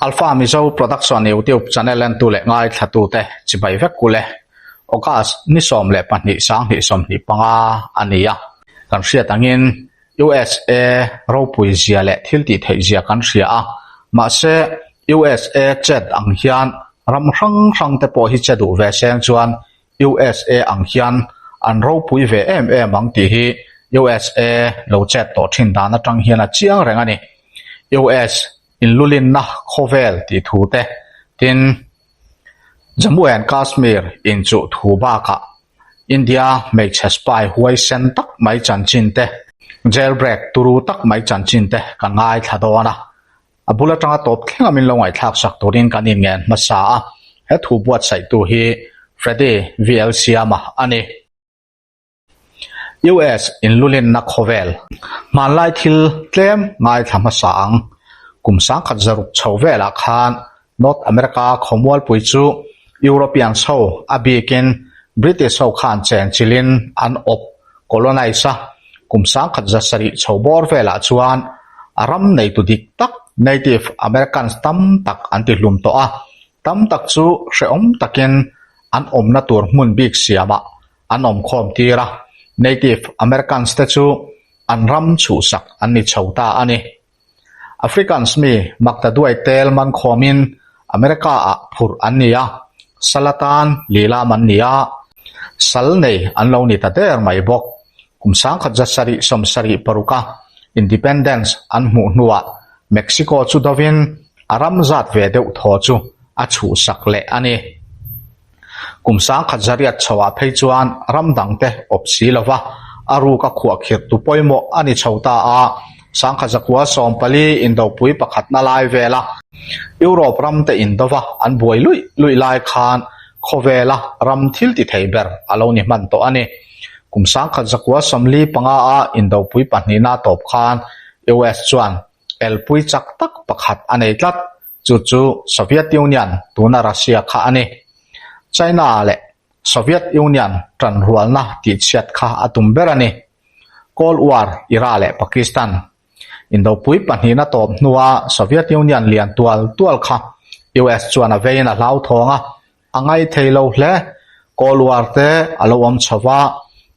Alpha Mizo Production YouTube channel entu leh ngaithlatute chibai vek kule August ni 12 2025 a ni a. Kan hriat angin USA ropui zia leh thil tih theih zia kan hria a, mahse USA chet ang hian ram hrang hrang te pawh hi che duh ve seng chuan USA ang hian an ropui ve em em ang tih hi USA lo chet tawh thin dan atang hian a chiang reng a ni. US inlulinna khawvel tih thu te, tin Jammu and Kashmir inchuh thu bakah India hmeichhe spy huaisen tak mai chanchin te, jail break turu tak mai chanchin te kan ngaithla dawn a. A bul atanga tawp thlenga min lo ngaihthlak sak turin kan inngen hmasa a, he thu buatsaihtu hi Freddy VL Siama a ni. US inlulinna khawvel hmanlai thil tlem ngaithla hmasa ang. Kum sangkhat zaruk chho velah khan North America khawmualpui chu Europeans ho a bikin British ho khan chenchilhin an awp, colonize, a. Kum sangkhat zasarih chho bawr velah chuan a ram neitu dik tak Native Americans tam tak an tihlum tawh a, tam tak chu hrehawm takin an awmna tur hmun bik siamah an awm khawm tir a, Native Americans te chu an ram chhuhsak an ni chho ta a ni. Africans mi maktaduai tel man khawmin America ah phurh an ni a, sal atan lilam an ni a, sal nei an lo ni ta der mai bawk. Kum sangkhat zasarih sawmsarih paruka Independence an hmuh hnuah Mexico chu dovin a ram zat ve deuh thaw chu a chhuhsak leh a ni. Kum sangkhat zariat chhoah phei chuan ram dangte awp si lova a ruk a khuahkhirh tu pawimawh a ni chho ta a, sangkhat zakua sawmpali indopui pakhatna lai vela Europe ramte indova an buai luih luih lai khan khawvela ram thil ti thei ber a lo ni hman tawh a ni. Kum sangkhat zakua sawmli panga a indopui pahnihna tawp khan US chuan elpui chak tak pakhat a nei tlat. Chu chu Soviet Union, tuna Russia kha a ni. China leh Soviet Union tanrualna tihchhiat kha a tum ber a ni. Cold War Ira leh Pakistan Indopui pahnihna tawp hnua Soviet Union lian tual tual kha US chuan a veiin a hlauthawng a, a ngai thei lo hle. Cold War te a lo awm chho va,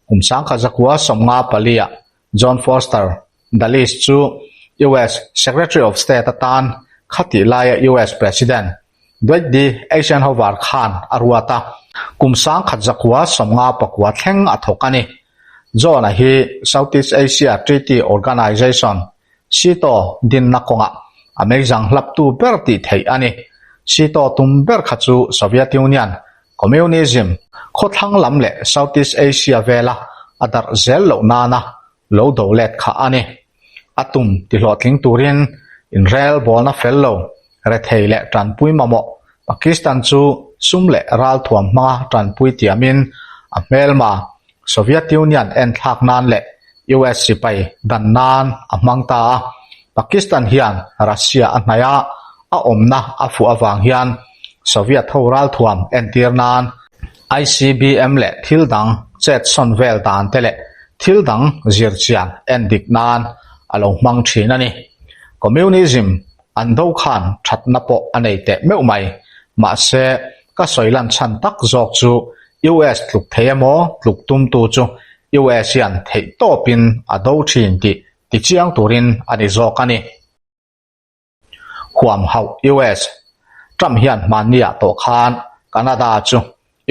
kum sangkhat zakua 54 ah John Foster Dulles chu US Secretary of State atan khatih laia US President Dwight D. Eisenhower khan a ruat a, kum 1959 thleng a thawk a ni. John-a hi Southeast Asia Treaty Organization, SEATO, dinna kawngah a meizang hlaptu ber tih theih a ni. SEATO tum ber kha chu Soviet Union, Communism, khawthlang lam leh Southeast Asia vela a darh zel loh nana lo do let kha a ni. A tum tihlawhtling turin inrel bawlna fel lo, rethei leh tanpui mamawh Pakistan chu sum leh ralthuam hmanga tanpui tiamin a hmelma Soviet Union enthlak nan leh US sipai dan nan a hmang ta a. Pakistan hian Russia a hnaih a, a awmna a fuh avang hian Soviet ho ralthuam entir nan ICBM leh thil dang chet sawn vel dan te leh thil dang zir chian en dik nan a lo hmang thin a ni. Communism an do khan thatna pawh a nei teh meuh mai. Mahse, ka sawi lan chhan tak zawk chu US tluk thei emaw tluk tumtu chu US hian theih tawpin a do thin tih tichiang turin a ni zawk a ni. Huam hauh US Trump hian hmanni-ah tawh khan Canada chu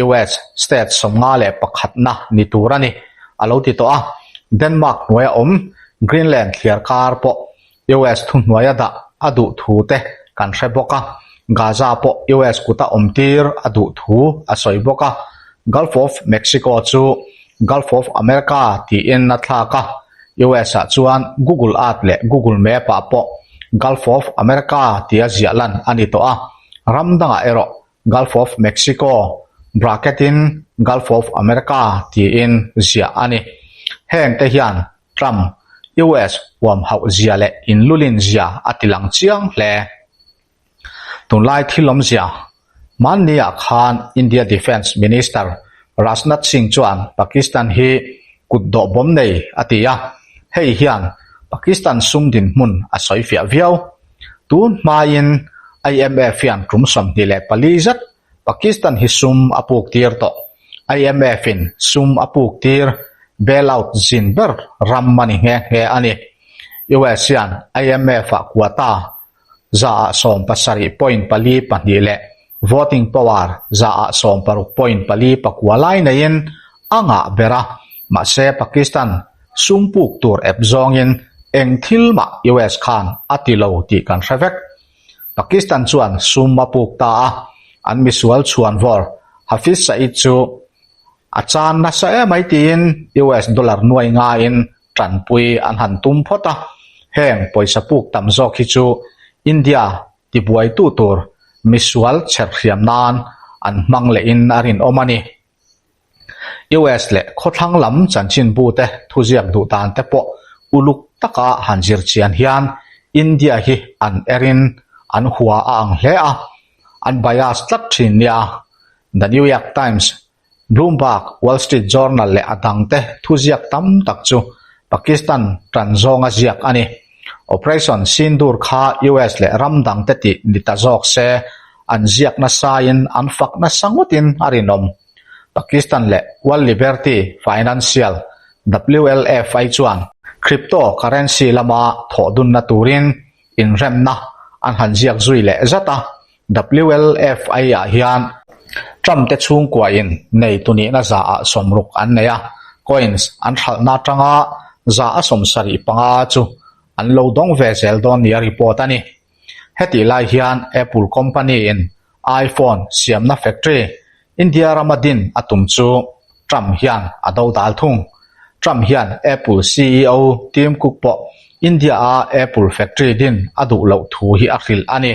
US state 51 na ni tur a ni a lo ti tawh a, Denmark hnuaia awm Greenland thliar kar pawh US thuhnuaia dah a duh thu te kan hre bawk a, Gaza pawh US kuta awm tir a duh thu a sawi bawk a, Gulf of Mexico chu Gulf of America tiin a thlak a, US ah chuan Google Earth leh Google Map ah pawh Gulf of America tia ziah lan a ni tawh a, ram dangah erawh Gulf of Mexico bracket in Gulf of America tiin ziah a ni. Heng te hian Trump US huam hauh zia leh inlulin zia a tilang chiang hle. Tunlai thil awmzia, hmanniah khan India Defence Minister Rajnath Singh chuan Pakistan hi kut dawh bawm nei a ti a, hei hian Pakistan sum dinhmun a sawifiah viau. Tun hmain IMF hian tum 24 zet Pakistan hi sum a puk tir tawh. IMF in sum a puk tir bailout zin ber ram a ni nghe nghe a ni. US hian IMF ah quota 77.42 leh voting power 60.49 lai neiin a ngah ber a, mahse Pakistan sum puk tur ep zawngin eng thil mah US khan a ti lo tih kan hre vek. Pakistan chuan sum a puk ta a, an misual chhuanvawr Hafiz Saeed chu a chan nasa emai tiin US dollar nuai ngaiin tanpui an han tum phawt a, heng pawisa puk tam zawk hi chu India tibuaitu tur misual chherhriam nan an hmang lehin a rinawm a ni. US leh khawthlang lam chanchinbute thuziak duh dan te pawh uluk taka han zir chian hian India hi an erin an hua a ang hle a, an bias tlat thin nia. The New York Times, Bloomberg, Wall Street Journal leh a dangte thuziak tam tak chu Pakistan tan zawnga ziak a ni. Operation Sindoor kha US leh ram dangte tih ni ta zawk se, an ziak nasain an fak nasa ngawtin a rinawm. Pakistan leh World Liberty Financial, WLFI, chuan crypto currency lama thawh dunna turin inremna an han ziak zui leh zat a. WLFI-ah hian Trump te chhungkuain neitu nihna 60% an nei a, coins an hralhna atanga 75% chu an lo dawng ve zel dawn nia report a ni. Hetih lai hian Apple company-in iPhone siamna factory India rama din a tum chu Trump hian a dodal thung. Trump hian Apple CEO Tim Cook pawh India-a Apple factory din a duh loh thu hi a hrilh a ni.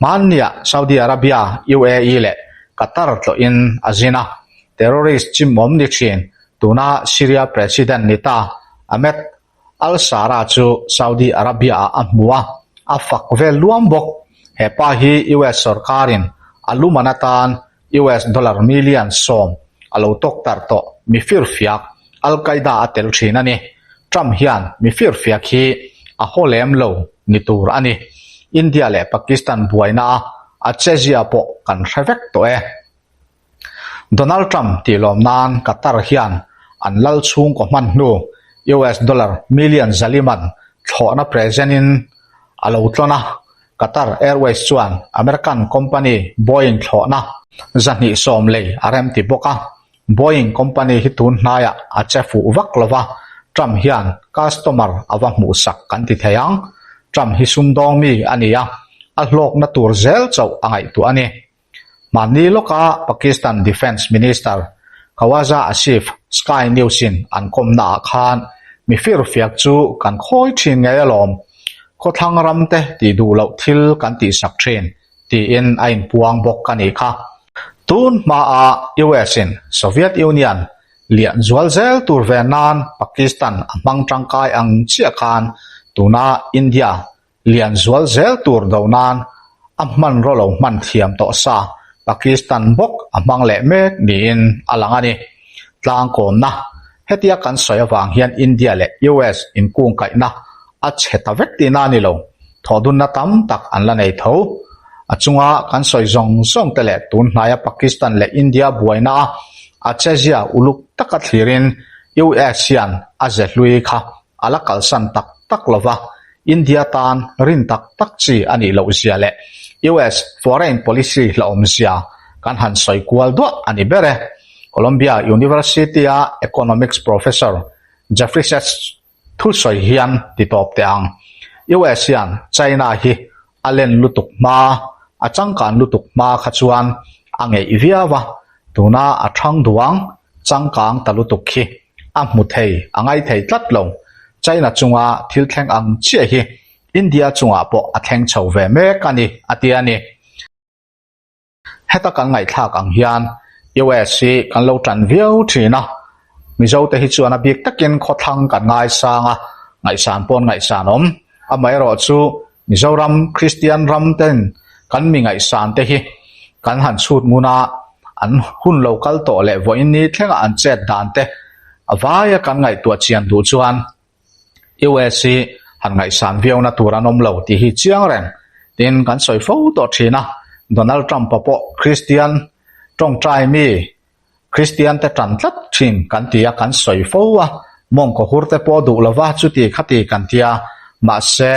Hmanniah Saudi Arabia, UAE leh Qatar tlawhin a zin a, terrorist chimawm ni thin tuna Syria President ni ta Ahmed Al-Shara chu Saudi Arabia-ah a hmu a, a fak vel luam bawk. He pa hi US sorkarin a luman atan US dollar million 10 a lo tawk tarh tawh mi firfiak Al-Qaeda a tel thin a ni. Trump hian mi firfiak hi a haw lem lo ni tur a ni. India leh Pakistan buaina a a chezia pawh kan hre vek tawh e. Donald Trump tih lawm nan Qatar hian an lal chhungkaw hman hnu US dollar million zaliman thlawhna present in a lo tlawn a, Qatar Airways chuan American company Boeing thlawhna 210 lei a remti bawk a. Boeing company hi tun hnaiah a che fuh vak lo va, Trump hian customer a va hmuhsak kan ti thei ang. Trump hi sumdawng mi a ni a, a hlawkna tur zel chauh a ngaihtuah a ni. Mahni lawka Pakistan Defence Minister Khawaja Asif Sky News-in an kawmnaah khan mi firfiak chu kan khawi thin ngei alawm, khawthlang ramte tih duh loh thil kan tihsak thin, tiin a inpuang bawk a nih kha. Tun hmaa US-in Soviet Union lian zual zel tur ve nan Pakistan a hmang tangkai ang chiah khan tuna India Lian zual zel tur do nan a hmanraw lo hman thiam tawh sa Pakistan bawk a hmang leh mek niin a lang a ni. Tlangkawmna, Hetia kan sawi avang hian India leh US inkungkaihna a chhe ta vek tihna a ni lo, thawhdunna tam tak an la nei tho. A chunga kan sawi zawng zawng te leh tun hnaia Pakistan leh India buaina a a chezia uluk taka thlirin US hian a ze hlui kha a la kalsan tak tak lo va, India tan rin tak tak chi a nih loh zia leh US foreign policy hlauhawmzia kan han sawi kual duah a ni ber e. Columbia University-a economics professor Jeffrey Sachs thu sawi hian ti tawp teh ang. US hian China hi a len lutuk hma, a changkan lutuk hma kha chuan a ngeih viau a, tuna a thang duang changkang ta lutuk khi a hmu thei, a ngai thei tlat lo. China chunga thil thleng ang chiah hi India chungah pawh a thleng chho ve mek a ni, a ti a ni. Heta kan ngaihthlak ang hian US hi kan lo tan viau thin a, Mizote hi chuan a bik takin khawthlang kan ngaisang a, ngaihsan pawn ngaihsan awm. Amaherawh chu Mizoram Kristian ram ten kan mi ngaihsan te hi kan han chhut ngun a, an hun lo kal tawh leh vawiin ni thlenga an chet dan te a vaia kan ngaihtuah chian duh chuan US hi han ngaihsan viauna tur an awm lo tih hi chiang reng. Tin, kan sawi fo tawh thin a, Donald Trump-a pawh Kristian tawngtai mi, Kristian te tan tlat thin kan ti a, kan sawi fo a, mawngkaw hur te pawh duh lova chuti khati kan ti a, mahse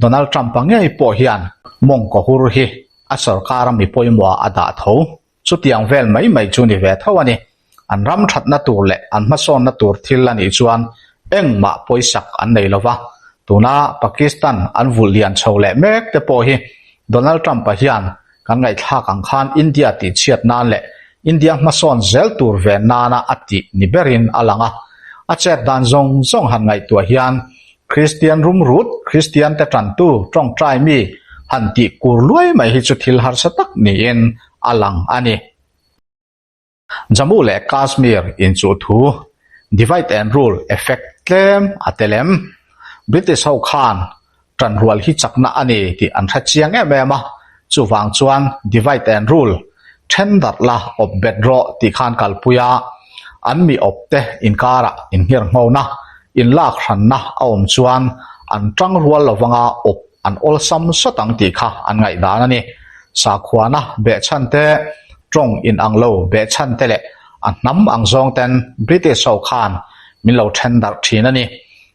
Donald Trump-a ngei pawh hian mawngkaw hur hi a sorkar a mi pawimawh a dah tho. Chutiang vel mai mai chu ni ve tho a ni. An ram thatna tur leh an hmasawnna tur thil a nih chuan engmah pawisak an nei lo va. Tuna Pakistan an vulh lian chho leh mek te pawh hi Donald Trump-a hian kan ngaihthlak ang khan India tihchhiat nan leh India hmasawn zel tur ve nana a tih ni berin a lang a. A chet dan zawng zawng han ngaihtuah hian Kristian rumrut, Kristian te tantu, tawngtai mi han tih kur luai mai hi chu thil harsa tak niin a lang a ni. Jammu leh Kashmir inchuh thu, divide and rule effect tlem a tel em? British ho khan tanrual hi chakna a ni tih an hre chiang em em a, chuvang chuan divide and rule, then darh la awp bet rawh tih khan kalpui a, an mi awp te inkarah inngirhnghona, inlak hranna a awm chuan an tang rual lovanga awp an awlsam sawt ang tih kha an ngaihdan a ni. Sakhuana behchhan te, tawng inang lo behchhan te leh a hnam ang zawng ten British ho khan min lo then darh thin a ni.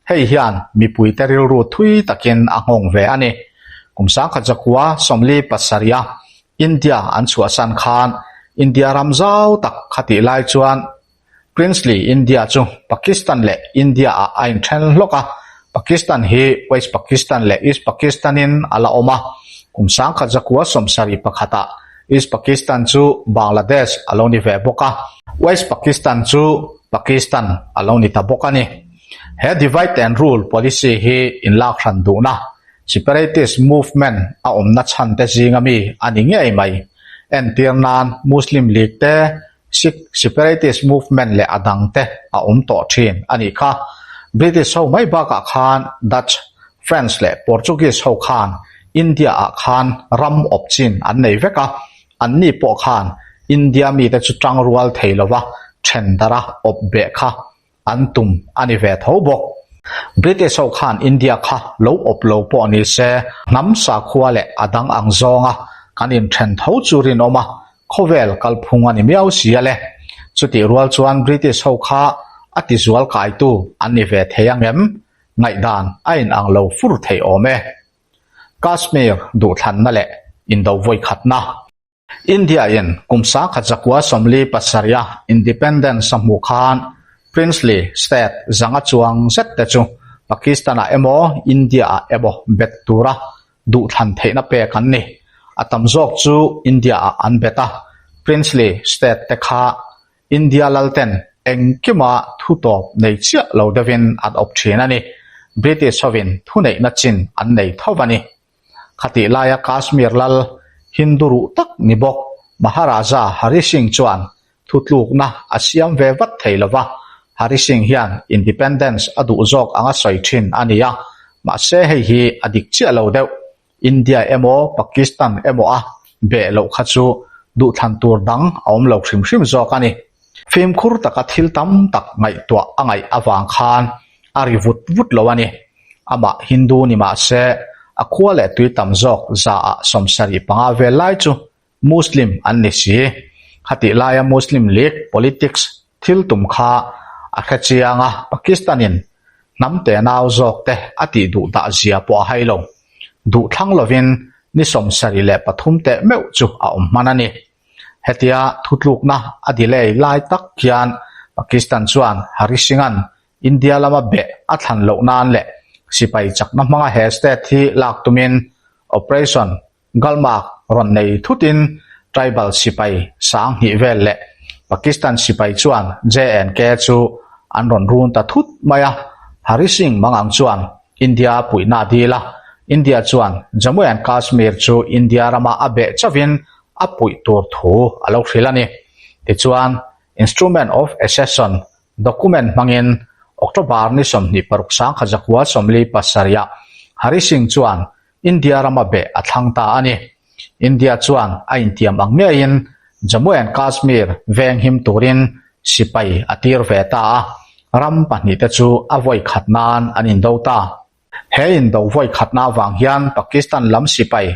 Hei hian mipuite rilru thui takin a nghawng ve a ni. Kum sangkhat zakua sawmli pasarih a India an chhuahsan khan India ram zau tak khatih lai chuan Princely India chu Pakistan leh India ah a inthen hlawk a, Pakistan hi West Pakistan leh East Pakistan in a la awm a, kum sangkhat zakua sawmsarih pakhatah East Pakistan chu Bangladesh a lo ni ve bawk a, West Pakistan chu Pakistan a lo ni ta bawk a ni. He divide and rule policy hi inlak hran duhna separatist movement a awmna chhan te zinga mi a ni ngei mai. Entir nan Muslim League te Sikh separatist movement leh a dang te a awm tawh thin a nih kha. British ho mai bakah khan Dutch, French leh Portuguese ho khan India ah khan ram awp chin an nei vek a, anni pawh khan India mite chu tangrual thei lova then dara awp beh kha an tum a ni ve tho bawk. British ho khan India kha lo awp lo pawh ni se, hnam sakhua leh a dang ang zawnga kan inthen tho chu rinawm a, khawvel kalphung a ni miau si a le. Chutih rual chuan British ho kha a tizual kaitu an ni ve thei ang em? Ngaihdan a inang lo fur thei awm e. Kashmir duhthlanna leh indo vawikhatna. India in kum sangkhat zakua sawmli pasarih a independence a hmuh khan princely state zanga chuang zet te chu Pakistan ah emaw India ah emaw bet tura duhthlan theihna pek an ni. A tam zawk chu India ah an bet a, princely state te kha India lalten engkima thu tawp nei chiah lo deuhin an awp thin a ni. British hovin thuneihna chin an nei tho a ni. Khatih laia Kashmir lal Hindu ruh tak ni bawk Maharaja Hari Singh chuan thutlukna a siam ve vat thei lo va, Hari Singh hian independence a duh zawk anga sawi thin a ni a, mahse hei hi a dik chiah lo deuh. India emaw Pakistan emaw a beh loh kha chu duhthlan tur dang a awm lo hrim hrim zawk a ni. Fimkhur taka thil tam tak ngaihtuah a ngaih avang khan a ri vut vut lo a ni. Amah Hindu ni mah se, a khua leh tui tam zawk zaah 75 vel lai chu Muslim an ni si. Khatih laia Muslim League politics thil tum kha a hre chiang a, Pakistan-in hnam tenau zawk te a tih duh dah zia pawh a hai lo. Duh thlang lovin ni 73 teh meuh chu a awm hman a ni. Hetia thutlukna a delay lai tak hian Pakistan chuan Hari Singh-a'n India lama beh a thlan loh nan leh sipai chakna hmanga he state hi lak tumin Operation Galmarg rawn nei thutin tribal sipai sang hnih vel leh Pakistan sipai chuan J&K chu an rawn run ta thut mai a, Hari Singh Mangang chuan India puihna a dil a, India chuan Jammu and Kashmir chu India rama a beh chauhin a puih tur thu a lo hrilh a ni. Tichuan, Instrument of Accession document hmangin October ni 26 1947 ah Hari Singh chuan India rama beh a thlang ta a ni. India chuan a intiam ang ngeiin Jammu and Kashmir venghim turin sipai a tir ve ta a, ram pahnihte chu a vawi khat nan an indo ta. He indo vawi khatna avang hian Pakistan lam sipai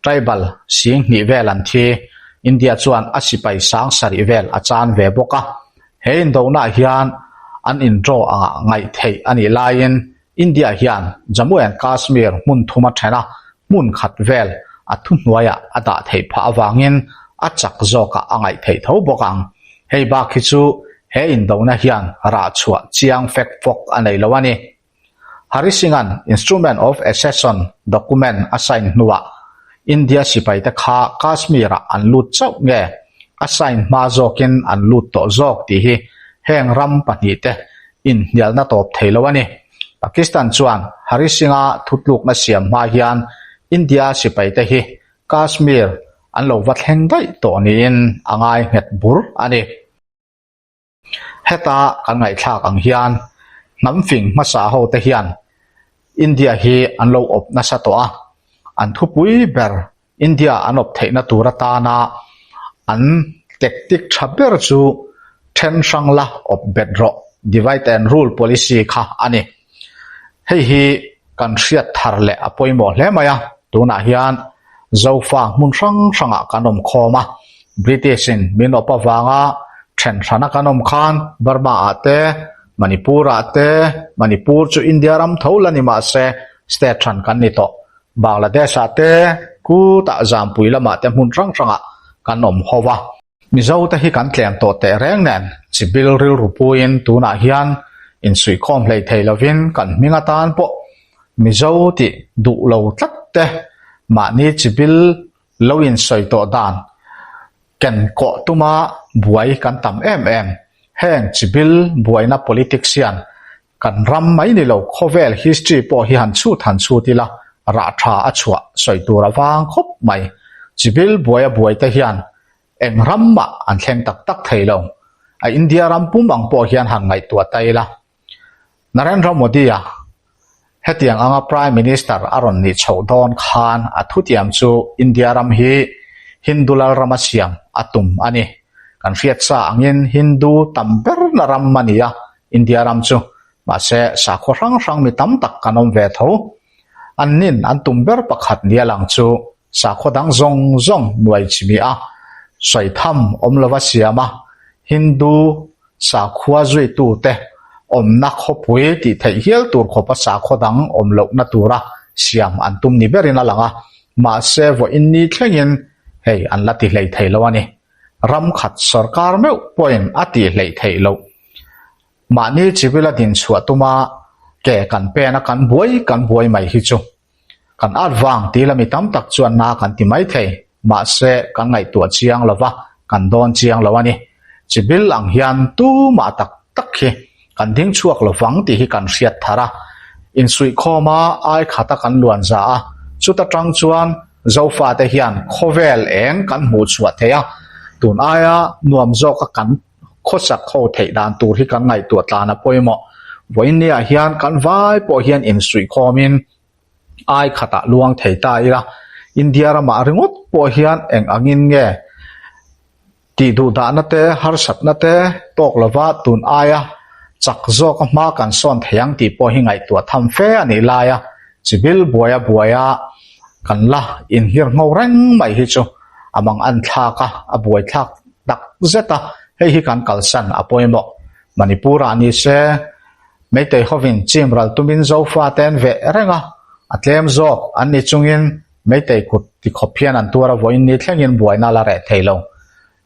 tribal 2000 vel an thi. India chuan a sipai 7000 vel a chan ve bawk a. He indonaah hian an indraw angah ngaih theih a nih laiin India hian Jammu and Kashmir hmun thum a then a, hmun khat vel a thuhnuaiah a dah theih phah avangin a chak zawkah a ngaih theih tho bawk ang. Hei bak hi chu he indona hian rah chhuah chiang fek fawk a nei lo a ni. Hari Singh-a'n Instrument of Accession document a sign hnuah India sipaite kha Kashmir-ah an lut chauh nge a sign hma zawkin an lut tawh zawk tih hi heng ram pahnihte inhnialna tawp thei lo a ni. Pakistan chuan Hari Singh-a thutlukna siam hma hian India sipaite hi Kashmir an lo va thleng daih tawh niin a ngai nghet bur a ni. Heta kan ngaihthlak ang hian hnam fing hmasa ho te hian India hi an lo awp nasa tawh a, an thupui ber India an awp theihna tur atana an tactic tha ber chu then hrang la awp bet rawh, divide and rule policy kha a ni. Hei hi kan hriat thar leh a pawimawh hle mai a, tunah hian Zofa hmun hrang hrangah kan awm khawm a, British in min awp avanga then hrana kan awm khan Burma ah te, Manipur ah te, Manipur chu India ram tho la ni mah se state hran kan ni tawh, Bangladesh ah te, Kutah Zampui lamah te hmun hrang hrangah kan awm ho va. Mizo te hi kan tlem tawh teh reng nen chibil rilru puiin tunah hian insuihkhawm hlei thei lovin kan hming atan pawh Mizo tih duh lo tlat te mahni chibil lo insawi tawh dan ken kawh tuma buai kan tam em em. Heng chibil buaina politics hian kan ram mai ni lo khawvel history pawh hi han chhut han chhut ila rah tha a chhuah sawi tur a vang khawp mai. Chibil buaia buai te hian eng ram mah an thleng tak tak thei lo. A India ram pum ang pawh hian han ngaihtuah ta ila. Narendra Modi-a hetiang anga Prime Minister a rawn nih chhoh dawn khan a thutiam chu India ram hi Hindu lal rama siam a tum a ni. Kan hriat sa angin Hindu tam berna ram a ni a, India ram chu mahse sakhaw hrang hrang mi tam tak kan awm ve tho. An nin an tum ber pakhat nia lang chu sakhaw dang zawng zawng nuai chimi a, sawi tham awm lova siam a, Hindu sakhua zuitute awmna khawpui tih theih hial tur khawpa sakhaw dang awm lohna tura siam an tum ni berin a lang a, mahse vawiin ni thlengin hei an la ti hlei thei lo a ni. Ram khat sorkar meuh pawhin a tih hleih theih loh. Mahni civil a din chhuah tuma ke kan pen a kan buai kan buai mai hi chu kan at vang tih la mi tam tak chuan na kan ti mai thei. Mahse kan ngaihtuah chiang lo va, kan dawn chiang lo a ni. Civil ang hian tumah tak tak hi kan ding chhuak lo vang tih hi kan hriat thar a. Insuihkhawm a ai khata kan luan za a, chuta tang chuan Zofate hian khawvel eng kan hmuh chhuah thei a, tun aia nuam zawka kan khawsak ho theih dan tur hi kan ngaihtuah tlan a pawimawh. Vawiinniah hian kan vai pawh hian insuihkhawmin ai khatah luang thei ta ila, India ramah ringawt pawh hian eng angin nge Tih duh dahna te, harsatna te tawk lova tun aia chak zawka hma kan sawn thei ang tih pawh hi ngaihtuah tham fe a nih laia chibil buaia buaia kan la inhlir ngho reng mai hi chu a mang an thlak a, a buai thlak tak zet a, hei hi kan kalsan a pawimawh. Manipur-ah ni se, Meitei hovin chim ral tumin Zofa te an veh reng a, a tlem zawk an ni chungin Meitei kut ti khawp hian an tuar a vawiin ni thlengin buaina la reh thei lo.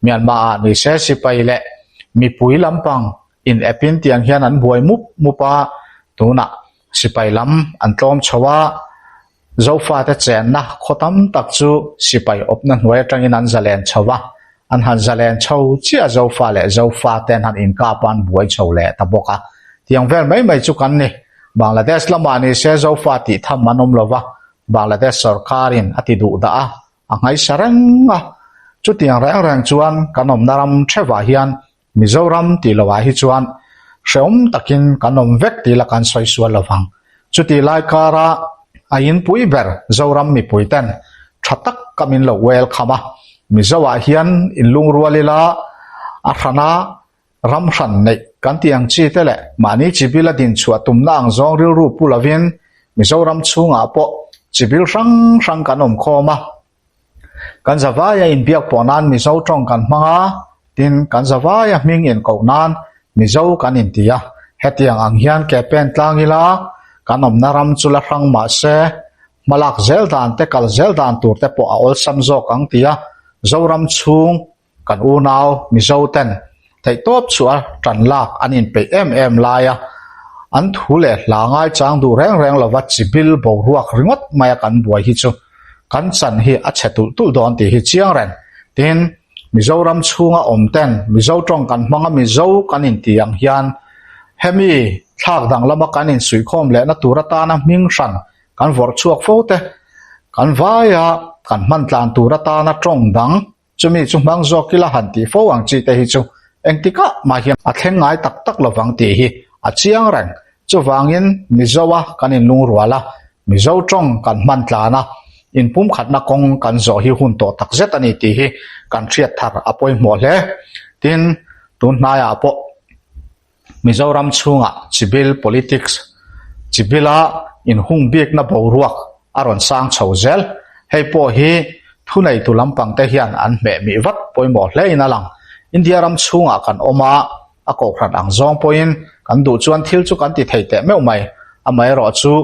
Myanmar-ah ni se sipai leh mipui lampang in epin tiang hian an buai mup mup a, tunah sipai lam an tlawm chho a, Zofate chenna khaw tam tak chu sipai awpna hnuai atangin an zalen chho a, an han zalen chho chiah Zofa leh Zofate an han inkap a an buai chho leh ta bawk a. Tiang vel mai mai chu kan ni. Bangladesh lamah ni se Zofa tih tham an awm lo va, Bangladesh sorkarin a ti duh dah a, a nghaisa reng a. Chutiang reng reng chuan kan awmna ram thevah hian Mizoram tih lohah hi chuan hrehawm takin kan awm vek tih la kan sawi sual lo vang. Chutih lai kara a inpui ber Zoram mipui ten tha tak ka min lo welcome a. Mizoah hian inlungrual ila a hrana Ram hran neih kan tih ang chi te leh mahni chi bila din chhuah tumna ang zawng rilru pu lovin Mizoram chhungah pawh chibil hrang hrang kan awm khawm a. Kan zavaia inbiak pawh nan Mizo tawng kan hmang a, tin kan zavaia hming inkoh nan Mizo kan inti a. Hetiang ang hian ke pen tlang ila kan awmna ram chu la hrang mah se, hmalak zel dan te kal zel dan tur te pawh a awlsam zawk ang tia Zoram chhung Kan unau Mizo ten theihtawp chhuah a tan lak an inpeih em em lai a, an thu leh hla ngaichang duh reng reng lova chibil boruak ringawt maia kan buai hi chu kan chan hi a chhe tulh tulh dawn tih hi chiang reng. Tin, Mizoram chhunga awm ten Mizo tawng kan hmanga Mizo kan inti ang hian hemi thlak danglama kan insuihkhawm lehna tur atana hming hran kan vawrh chhuak fo te, kan vaia kan hman tlan tur atana tawng dang Chumi chu hmang zawk ila han tih fo ang chi te hi chu engtikah mah hian a thleng ngai tak tak lovang tih hi a chiang reng. Chuvangin Mizo-a kan inlungrual a, Mizo tawng kan hman tlan a, inpumkhatna kawng kan zawh hi hun tawh tak zet a ni tih hi kan hriat thar a pawimawh hle. Tin, tun hnaiah pawh. Mizoram chhungah chibil politics, chibila inhung bikna boruak a rawn sang chho zel. Hei pawh hi thuneitu lampang te hian an hmeh mih vat pawimawh hlein a lang. India ram chhungah kan awm a, a kohhran ang zawng pawhin kan duh chuan thil chu kan ti thei teh meuh mai. Amaherawh chu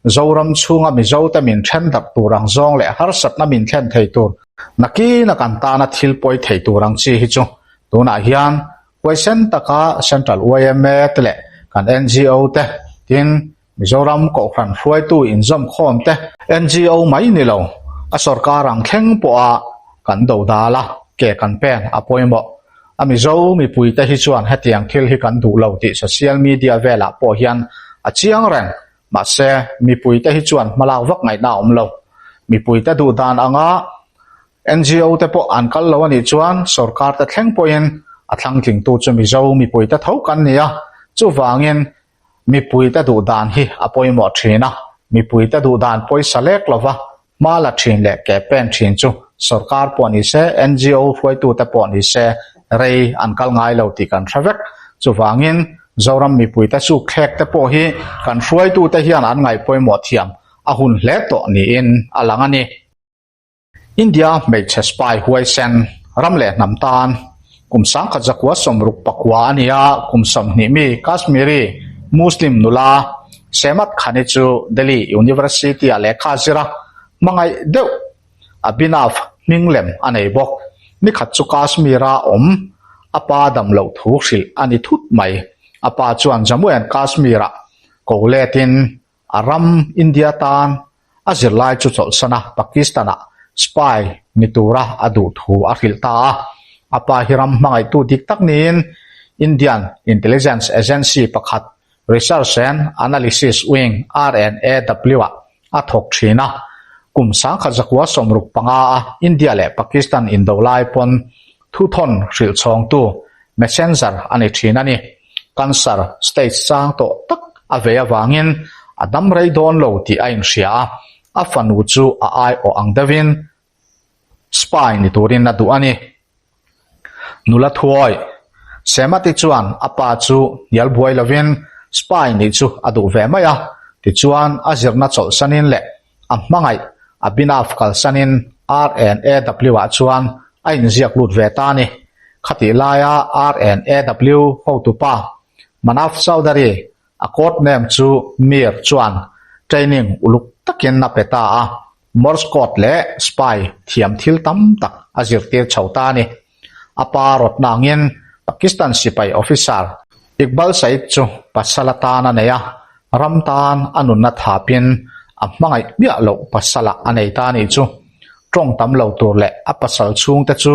Zoram chhunga Mizote min then darh tur ang zawng leh harsatna min thlen thei tur, nakina kan tana thil pawi thei tur ang chi hi chu tunah hian Huaisen taka Central yma te leh kan ngo te, tin Mizoram Kohhran hruaitu inzawmkhawm te, ngo mai ni lo, a sorkar ang thleng pawha kan do dal a, ke kan pen a pawimawh. A Mizo mipuite hi chuan hetiang thil hi kan duh lo tih social media velah pawh hian a chiang reng. Mahse, mipuite hi chuan hmalak vak ngaihna a awm lo. Mipuite duh dan anga ngo te pawh an kal lo a nih chuan sorkar te thleng pawhin a thlangtlingtu chu Mizo mipuite tho kan ni a, chuvangin mipuite duh dan hi a pawimawh thin a, mipuite duh dan pawisa lek lova hma la thin leh ke pen thin chu sorkar pawh ni se, ngo hruaitute pawh ni se rei an kal ngai lo tih kan hre vek. Chuvangin Zoram mipuite sukthlek te pawh hi kan hruaitute hian an ngaih pawimawh thiam a hun hle tawh niin a lang a ni. India hmeichhe spy huaisen ram leh hnam tan kum sangkhat zakua sawmruk pakua a ni a, kum 20 mi Kashmiri Muslim nula Sehmat Khani chu Delhi University-ah lehkha a zir a, hmangaih deuh Abhinav hming lem a nei bawk. Nikhat chu Kashmir-a awm a pa dam loh thu hrilh a ni thut mai. A pa chuan Jammu and Kashmir-ah ko letin A ram India tan a zirlai chu chawlhsan a, Pakistan-ah spy ni tura a duh thu a hrilh ta a. A pa hi ram hmangaihtu dik tak niin Indian Intelligence Agency pakhat Research and Analysis Wing, RNAW, ah a thawk thin a. Kum 1965 a India leh Pakistan indo lai pawn Thuthawn hrilh chhawngtu messenger a ni thin a ni. Cancer stage chang tawh tak a vei avangin a dam rei dawn lo tih a inhria a, a fanu chu a aiawh ang deuhin spy ni turin a duh a ni. Nula thuawi Semati chuan a pa chu hnial buai lovin spy nih chu a duh ve mai a, tichuan a zirna chawlhsanin leh A hmangaih Abhinav kalsanin RNAW ah chuan a inziak lut ve ta a ni. Khatih laia RNAW hotupa Manav Chaudhary a code name chu Mir chuan training uluk takin a pe ta a, Morse code leh spy thiam thil tam tak a zirtir chho ta a ni. A pa rawtna angin Pakistan sipai officer Iqbal Saeed chu pasal atan a nei a, ram tan a nunna thapin a hmangaih miah loh pasalah a nei ta a nih chu. Tawng tam lo tur leh a pasal chhungte chu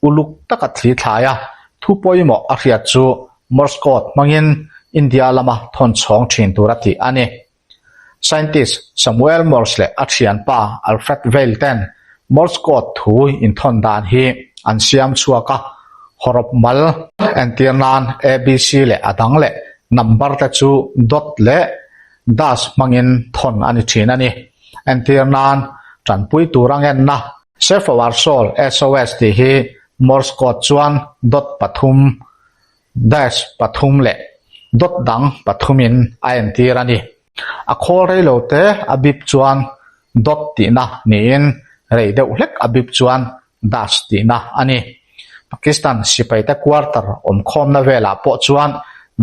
uluk taka thli thlai a, thu pawimawh a hriat chu Morse code hmangin India lama thawn chhawng thin tur a tih a ni. Scientist Samuel Morse leh a thianpa Alfred Vail ten Morse code thu inthawn dan hi an siam chhuak a, hawrawp mal entir nan ABC leh a dang leh number te chu dot leh dash hmangin thawn a ni thin a ni. Entir nan tanpui tur a ngenna Save Our Soul, SOS, tih hi Morse code chuan dot pathum Dash pathum leh dot dang pathumin a entir a ni. A khawl rei lo te a bip chuan dot tihna niin rei deuh hlek a bip chuan dash tihna a ni. Pakistan sipaite quarter awmkhawmna velah pawh chuan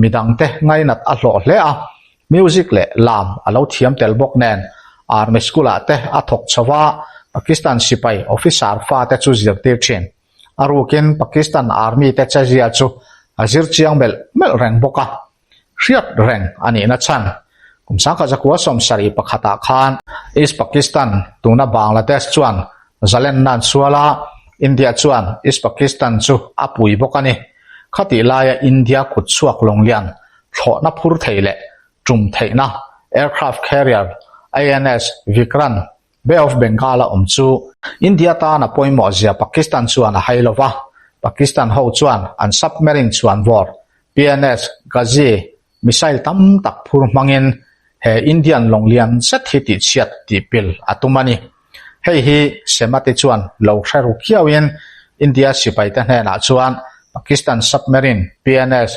midangte ngainat a hlawh hle a, music leh lam a lo thiam tel bawk nen army school ah te a thawk chho va, Pakistan sipai officer fate chu zirtir thin. A rukin Pakistan army te chezia chu a zir chiang melh melh reng bawk a. Hriat reng a nihna chhan. Kum 1971 pakhatah khan East Pakistan, tuna Bangladesh chuan zalenna an sual a, India chuan East Pakistan chu a pui bawk a ni. Khatih laia India kut chhuak lawnglian thlawhna phur thei leh tum theihna aircraft carrier INS Vikrant Bay of Bengal-a awm chu India tan a pawimawh zia Pakistan chuan a hai lo va, Pakistan ho chuan an submarine chhuanvawr PNS Ghazi missile tam tak phur hmangin he Indian lawng lian zet hi tihchhiat tihpil a tum a ni. Hei hi Semati chuan lo hre ru khiauin India sipaite hnenah chuan Pakistan submarine PNS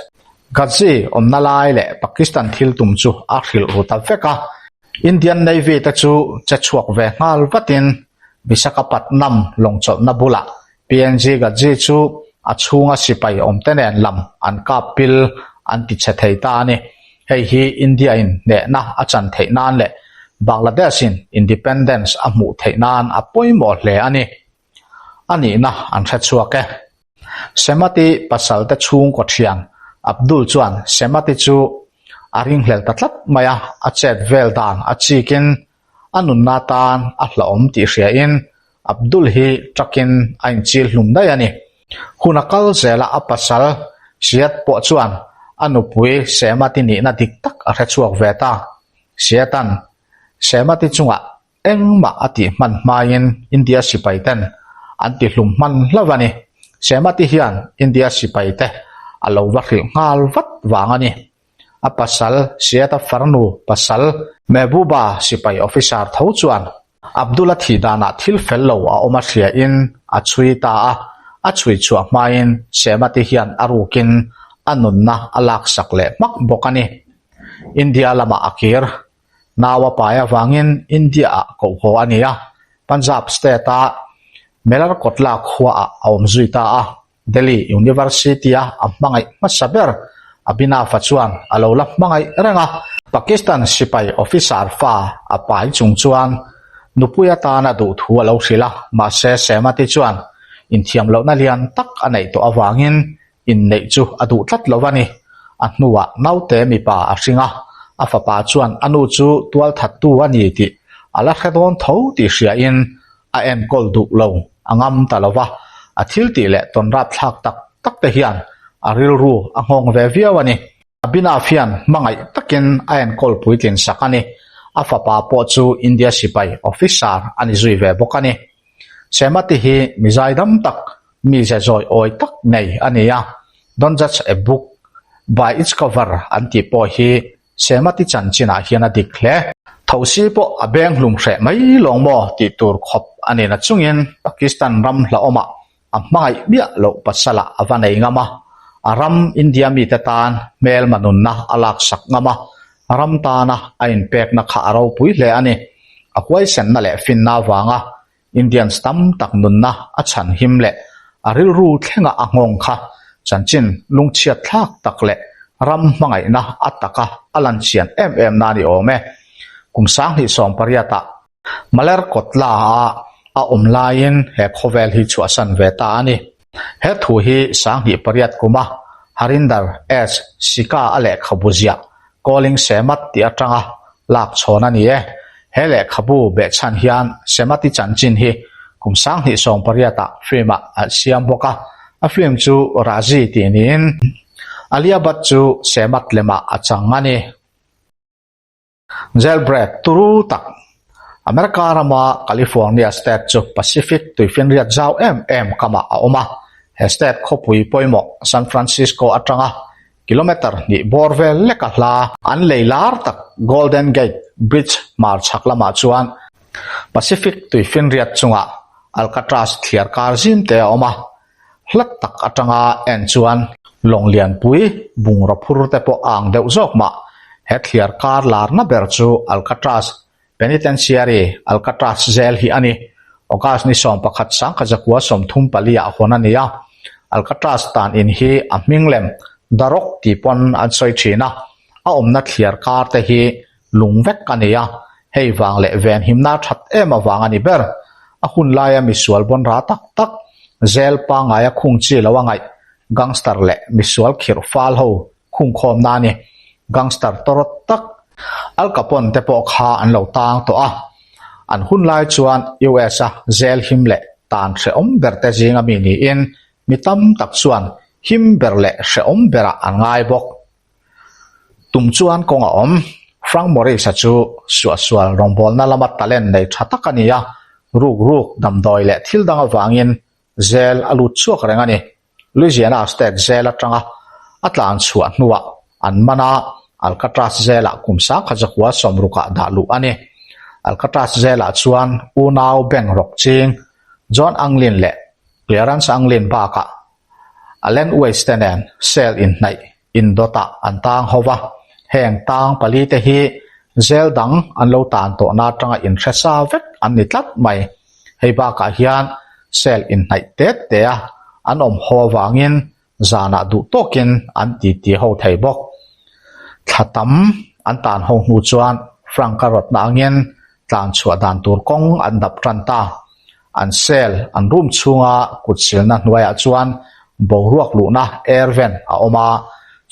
Ghazi awmna lai leh Pakistan thil tum chu a hrilh ru ta vek a. Indian Navy te chu che chhuak ve nghal vatin Visakhapatnam lawng chawlhna bulah PNG Ghazi chu a chhunga sipai awmte nen lam an kap pil an ti chhe thei ta a ni. Hei hi India in hnehna a chan theih nan leh Bangladesh in independence a hmuh theih nan a pawimawh hle a ni. A nihna an hre chhuak e. Semati pasal te chhungkaw thian Abdul chuan Semati chu a ringhlel ta tlat mai a, a chet vel dan a chikin a nunna tan a hlauhawm tih hriain Abdul hi truck-in a inchil hlum daih a ni. Hun a kal zela a pasal Syed pawh chuan a nupui Semati nihna dik tak a hre chhuak ve ta. Syed-a'n Semati chungah Engmah a tih hman hmain India sipai ten an ti hlum hman hlauh a ni. Semati hian India sipai te a lo va hrilh nghal vat vang a ni. A pasal Syed-a farnu pasal Mehbooba sipai officer tho chuan Abdul-a thih danah thil fel lo a awm a hriain a chhui ta a, a chhui chhuah hmain Semati hian a rukin a nunna a laksak leh hmak bawk a ni. India lamah a kir. Nau a pai avangin India-ah kohhaw a ni a, Punjab state-a Melarkotla khuaah a awm zui ta a. Delhi University-a a hmangaih hmasa ber Abhinav-a chuan a lo la hmangaih reng a. Pakistan sipai officer fa a pai chung chuan nupui atana duh thu a lo hrilh a, mahse Semati chuan inthiam lohna lian tak a neih tawh avangin Inneih chu a duh tlat lo a ni. A hnuah naute mipa a hring a, a fapa chuan a nu chu tualthattu a ni tih a la hre dawn tho tih hriain a enkawl duh lo a ngam ta lo va, a thil tih leh tawn rapthlak tak tak te hian a rilru a nghawng ve viau a ni. Abhinav hian hmangaih takin a enkawl puitlin sak a ni. A fapa pawh chu India sipai officer a ni zui ve bawk a ni. Semati hi mi zaidam tak Mize zawi awi tak nei a ni a, Don't judge a book by its cover an tih pawh hi Semati chanchinah hian a dik hle. Thosi pawh a beng hlum hreh mai lawng maw tih tur khawp a ni na chungin Pakistan ram hlauhawmah a hmangaih miah loh pasalah a va nei ngam a, a ram India mite tan hmelma nunna a laksak ngam a, ram tana a inpekna kha a ropui hle a ni. A huaisenna leh finna avanga Indians tam tak nunna a chhan him leh a rilru thlenga a nghawng kha chanchin lungchhiat thlak tak leh ram hmangaihna a taka a lan chian em em na ni awm e. Kum 2018 ah Malerkotla ah a awm laiin he khawvel hi chhuahsan ve ta a ni. He thu hi 2008 kuma Harinder S. Sika a lehkhabu ziah Calling Semat tih atanga lak chhawn a ni e. He lehkhabu behchhan hian Semati chanchin hi kum 2018 ah film ah a siam bawk a, a film chu Razi tih niin Alia Bhatt chu Semat lemah a chang a ni. Jailbreak turu tak America rama California state chu Pacific tuifinriat zau em em kamah a awm a, he state khawpui pawimawh San Francisco atanga kilometre hnih bawr vel leka hla an lei lar tak Golden Gate Bridge hmar chhak lamah chuan Pacific tuifinriat chungah Alcatraz thliar kar zim te a awm a. Hlat tak atanga en chuan lawng lianpui bungraw phur te pawh a ang deuh zawk mah. He thliar kar larna ber chu Alcatraz Penitentiary, Alcatraz zel hi a ni. August ni 11 sangkhat zakua 34 ah hawn a ni a. Alcatraz tan in hi a hming lem The Rock tih pawn an sawi thin a. A awmna thliar kar te hi lung vek a ni a, hei vang leh venhimna that em avang a ni ber. A hun laia misual bawnra tak tak, zel pangaia khung chi lo a ngaih, gangster leh misual khirh fal ho khungkhawmna a ni. Gangster tawrawt tak Al Capone te pawh kha an lo tang tawh a, an hun lai chuan US a zel him leh tan hrehawm ber te zinga mi niin mi tam tak chuan him ber leh hrehawm berah an ngai bawk. Tum chuan kawng a awm. Frank Morris-a chu suahsual rawngbawlna lama talent nei tha tak a ni a, ruk ruk, damdawi leh thil dang avangin zel a lut chhuak reng a ni. Louisiana State zel atanga a tlan chhuah hnuah an man a, Alcatraz zelah kum 1900 sawmrukah dah luh a ni. Alcatraz zelah chuan unau bank rawk ching John Anglin leh Clarence Anglin bakah Allen Waste te nen cell inhnaih indawtah an tang ho va, heng tang pali te hi zel dang an lo tan tawhna atanga inhre sa vek an ni tlat mai. Hei bakah hian cell inhnaih tet te a an awm ho avangin zanah duh tawkin an titi ho thei bawk. Thla tam an tan ho hnu chuan Frank-a rawtna angin tlan chhuah dan tur kawng an dap tan ta. An cell, an room chhunga kut silna hnuaiah chuan boruak luhna air vent a awm a,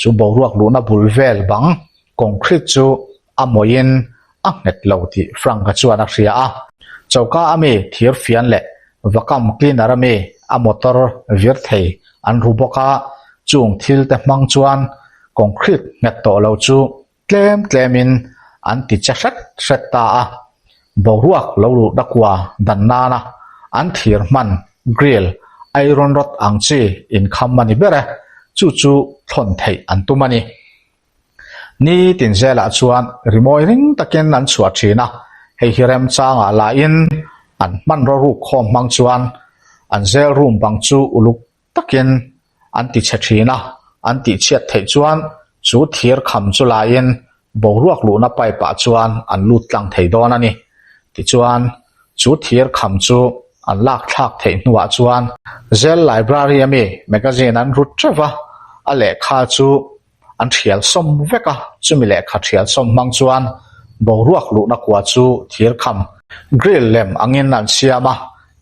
chu boruak luhna bul vel bang concrete chu a mawiin a nghet lo tih Frank-a chuan a hria a. Choka a mi thir fian leh vacuum cleaner a mi a motor vir thei an ru bawk a, chung thil te hmang chuan concrete nghet tawh lo chu Tlem tlemin an ti che hret hret ta a, boruak lo luhna kua dan nana an thir hman grill, iron rod ang chi inkham a ni ber e, chu chu thlawn theih an tum a ni. Ni tin zelah chuan rimawi ring takin an chhuah thin a, hei hi remchangah lahin an hmanraw ruk khawm hmang chuan an zel room bang chu uluk takin an ti chhe thin a, an tih chhiat theih chuan chu thir kham chu laiin boruak luhna pipe ah chuan an lut tlang thei dawn a ni. Tichuan, chu thir kham chu an lak thlak theih hnuah chuan Zel Library ami magazine an rut teuh va, a lehkha chu An thial sawm vek a, chumi lehkha thial sawm hmang chuan boruak luhna kua chu thir kham, grill lem angin an siam a,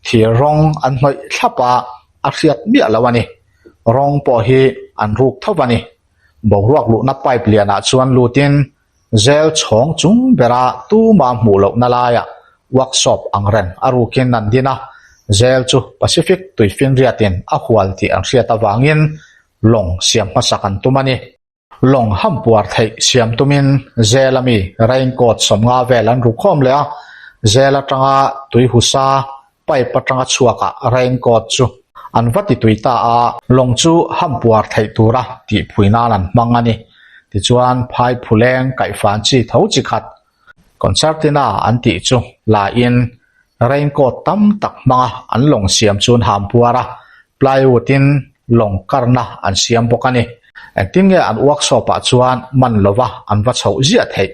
thir rawng an hnawih thlap a, a hriat miah lo a ni. Rawng pawh hi an ruk tho a ni. Boruak luhna pipe lianah chuan lutin zel chhawng chung bera tuma hmuh lohna laiah workshop ang reng a rukin an din a, zel chu Pacific tuifinriatin a hual tih an hriat avangin Lawng siam hmasak an tum a ni. Lawng hampuar theih siam tumin Zela mi raincoat 50 vel an ru khawm leh a, Zel atanga tui husa pipe atanga chhuakah raincoat chu an va ti tui ta a, lawng chu hampuar theih tura tihphui nan an hmang a ni. Tichuan phai phuleng kaihfan chi tho chi khat Concertina an tih chu la in raincoat tam tak hmanga an lawng siam chu an hampuar a, plywood in lawng karna an siam bawk a ni. Engtin nge an workshop ah chuan man lova an va chhoh ziah theih?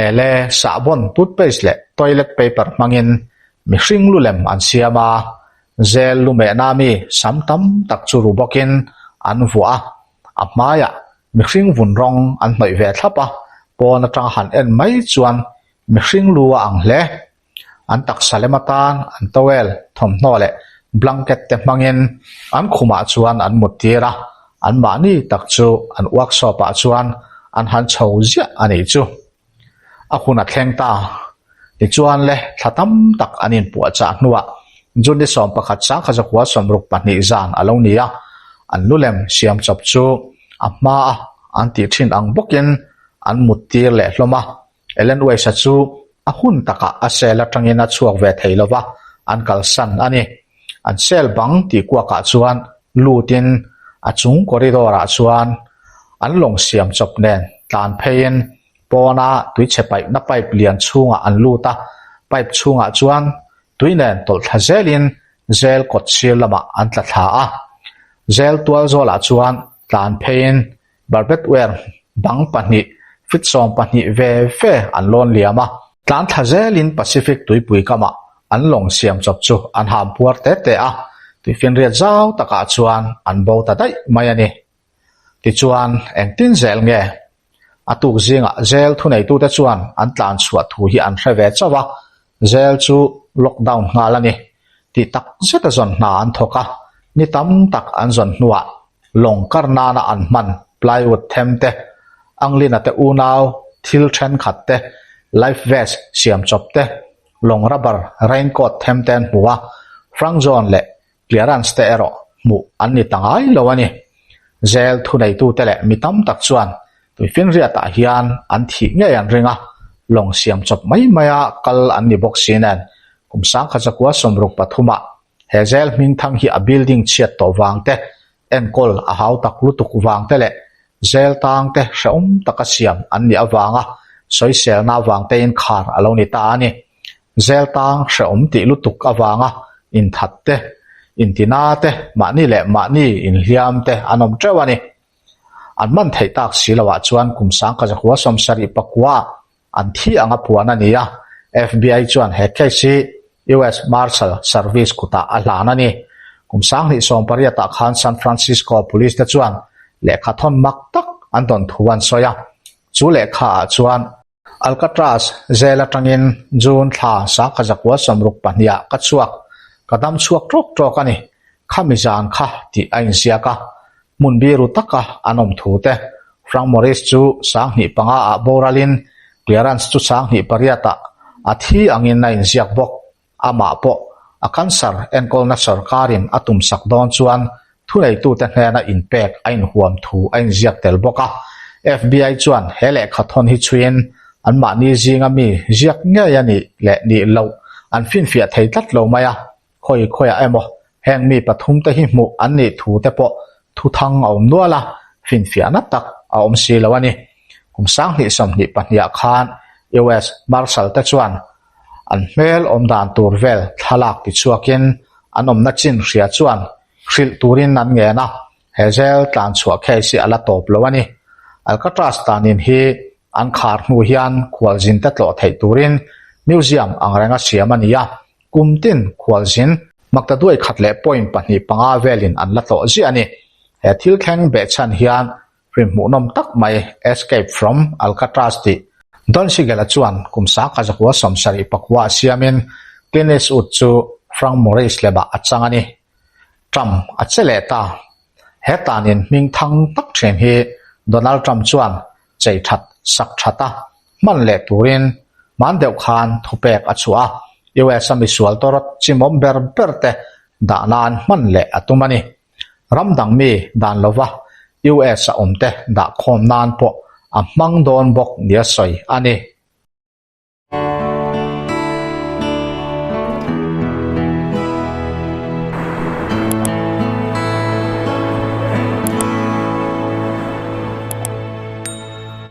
Ele, sahbawn, toothpaste leh toilet paper hmangin mihring lu lem an siam a, zel lu mehna mi sam tam tak chu ru bawkin an vuah a, a hmaiah Mihring vun rawng an hnawih ve thlap a, pawn atanga han en mai chuan mihring lu a ang hle. An taksa lem atan an towel, thawmhnaw leh blanket te hmangin an khumah chuan an mut tir a, anmahni tak chu an workshop ah chuan an han chho ziah a nih chu. A hun a thleng ta. Tichuan le, thla tam tak an inpuahchah hnuah June ni 11 sangkha zakua 62 zan a lo ni a, an lulem siam chawp chu a hmaa an tih thin ang bawkin an mut tir leh hlawm a. Ellen Weiss-a chu a hun takah a cell atangin a chhuak ve thei lova, an kalsan a ni. An cell bang tih kuakah chuan lutin a chung corridor-ah chuan an lawng siam chawp nen tlan pheiin pawna tuichhe paihna pipe lian chhungah an lut a, pipe chhungah chuan tui nen tawlh thla zelin zel kawt sir lamah an tla thla a. Zel tual zawlah chuan tlan pheiin barbed wire bang pahnih. Feet 12 ve ve an lawn liam a. Tlan thla zelin Pacific tuipui kamah an lawng siam chawp chu an ham puar te te a, tuifinriat zau takah chuan an bo ta daih mai a ni. Tichuan, engtin zel nge? A tuk zingah jail thuneitute chuan an tlan chhuah thu hi an hre ve chauh a, jail chu lockdown nghal a ni. Tih tak zeta zawn hna an thawk a, ni tam tak an zawn hnuah lawng kar nana an hman plywood them te, Anglina te unau thil thenkhat te, life vest siam chawp te, lawng rubber raincoat them te an hmu a, Frank John leh Clearance te erawh hmuh an ni ta ngai lo a ni. Jail thuneitute leh mi tam tak chuan tuifinriatah hian an thih ngei an ring a, lawng siam chawp mai maia kal an ni bawk si nen kum sangkhat zakua 63ah he jail hmingthang hi a building chhiat tawh vang te, enkawl a hau tak lutuk vang te leh jail tang te hrehawm taka siam an nih avanga sawiselna avang tein khar a lo ni ta a ni. Zel tang hrehawm tih lutuk avanga inthat te, intina te, mahni leh mahni inhliam te an awm teuh a ni. An man theih tak si loah chuan kum sangkha zakua 79 an thi anga puan a ni a, FBI chuan he case hi US Marshal Service kutah a hlan a ni. Kum 2018 ah khan San Francisco Police te chuan lehkha thawn mak tak an dawn thu an sawi a, chu lehkha ah chuan Alcatraz zel atangin June thla sangkha zakua 62 ah ka chhuak, ka dam chhuak tawk tawk a ni, khami zan kha tih a inziak a, hmun biru taka an awm thu te. Frank Morris chu 2005 ah boralin Clearance chu 2008 ah a thi angin a inziak bawk. Amah pawh a cancer enkawlna sorkarin a tumsak dawn chuan thuneitute hnena inpek a inhuam thu a inziak tel bawk a. FBI chuan he lehkha thawn hi chhuiin anmahni zinga mi ziak ngei a nih leh nih loh an finfiah thei tlat lo mai a, khawi khawiah emaw heng mi pathumte hi hmuh an nih thu te pawh thuthang a awm nual a, finfiahna tak a awm si lo a ni. Kum 2022 ah khan US Marshal te chuan An hmel awm dan tur vel thlalak tichhuakin an awmna chin hria chuan hrilh turin an ngen a, he jail tlan chhuah case hi a la tawp lo a ni. Alcatraz tanin hi an khar hnu hian khualzin te tlawh theih turin museum ang renga siam a ni a, kum tin khualzin maktaduai khat leh point pahnih panga velin an la tlawh ziah a ni. He thil thleng behchhan hian Rim hmuhnawm tak mai Escape from Alcatraz tih Don Siegel-a chuan kum 1979 a siamin Clint Eastwood chu Frank Morris lemah a chang a ni. Trump a che leh ta. He tanin hming thang tak thin hi Donald Trump chuan chei that sak that a hman leh turin hman deuh khan thupek a chhuah a, US a misual tawrawt chimawm ber ber te dah nan hman leh a tum a ni. Ram dang mi dan lova US a awmte dah khawm nan pawh a hmang dawn bawk nia sawi a ni.